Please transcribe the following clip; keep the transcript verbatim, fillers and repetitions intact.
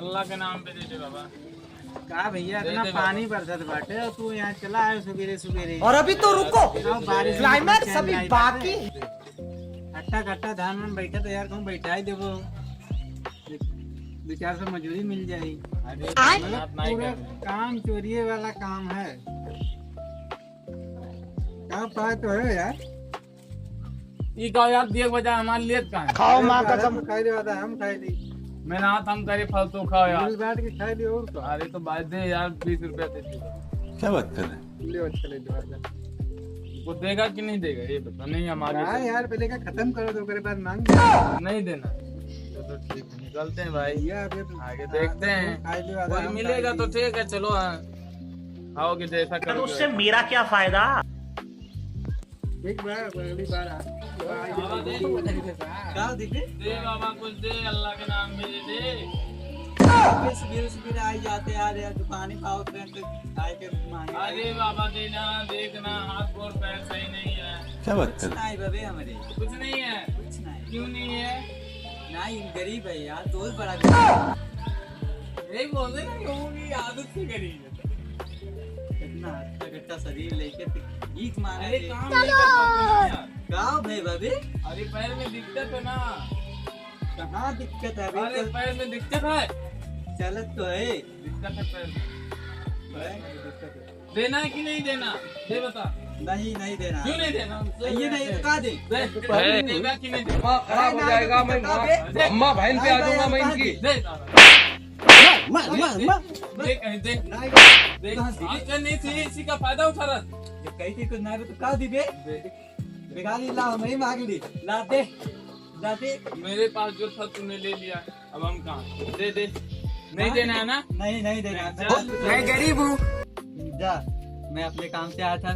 अल्लाह के नाम पे दे दे बाबा। का भैया, दे इतना दे बाबा। पानी बरसत बाटे और तू यहाँ चला आए सुबेरे सुबेरे। और अभी तो रुको, ना, बारिश में climax कुछ अभी चैन नहीं बाकी बाटे। है। खट्टा खट्टा धान में बैठा तो यार, कहूँ बैठा ही देबो, दो चार सौ मजूरी मिल जाई। अरे, आय। मेहनत नहीं पूरा करना। काम चोरिए वाला काम है। का पाए तो है यार। ई का यार, देख बजा हमारे लिए का है? खाओ माँ अरे, कसम। तू खाई ले वादा, हम खाई ली। मेहनत हम करे, फल तो खाओ यार। मिल बांट के खाई ली और का। अरे तो भाई दे यार, बीस रुपया दे दे। क्या बात कर रहे हैं? ले अच्छा ले दो वादा। वो देगा कि नहीं देगा, ये बता। नहीं, हम आगे हाँ से यार, पहले का खत्म करो तो ओकरे बाद मांग। नहीं देना। चलो ठीक है, निकलते हैं भाई। भैया, अबे आगे देखते हैं। खाई ले वादा, कोई हम मिलेगा खाई तो ली। ठीक है, चलो हाँ। आओगे जैसा करोगे। उससे मेरा क्या फायदा? ठीक बा, अगली बार आ। बाबा दे। का दिखे? दे बाबा, कुछ दे, अल्लाह के नाम पे दे दे। बिल, बिल, बिल आई जाते यार, यार, दुकानी पावत रहे तो आए के मांगे। अरे बाबा, देना, देखना, हाथ गोड़ पैर सही नहीं है। क्या बात कुछ कर? नहीं बाबे हमरे। कुछ नहीं है? कुछ नहीं। क्यों नहीं है? नहीं, गरीब है यार, दोस्त बड़ा गरीब है। यही बोलते ना, लोगों की आदत से गरीब है। इतना हट्टा कट्टा शरीर लेके तो भीख मांगे अरे थे। काम नहीं कर पाते ना यार। का भाई बाबे? अरे पैर में दिक्कत है ना। कहाँ दिक्कत है अभी? अरे तो पैर में दिक्कत है। चलत तो है। दिक्कत है पैर में। है? पैर में दिक्कत है। देना है कि नहीं देना? दे बता। नहीं, नहीं देना। क्यों नहीं देना? ये नहीं तो का दे? दे। दे। देगा कि नहीं देगा? दिमाग खराब हो अरे, जाएगा, नहीं, मैं तो का माँ, दे? अम्मा बहन पे आ नहीं, जाऊंगा नहीं, मैं कहाँ इनकी। दे? दे। मार, मार, मार, मार। देख, देख, नहीं, देख, कहाँ से? आजकल नहीं थी, इसी का फायदा उठा रहा। जब कही थी कुछ ना तो का दी बे? दे। बेकार ही ला, मैं ही मांग ली। ला दे, ला दे। मेरे पास जो था तूने ले लिया, अब हम कहाँ? दे दे। नहीं हाँ? देना है ना? नहीं, नहीं देना है। जा। मैं गरीब हूँ। जा, मैं अपने काम से आया था।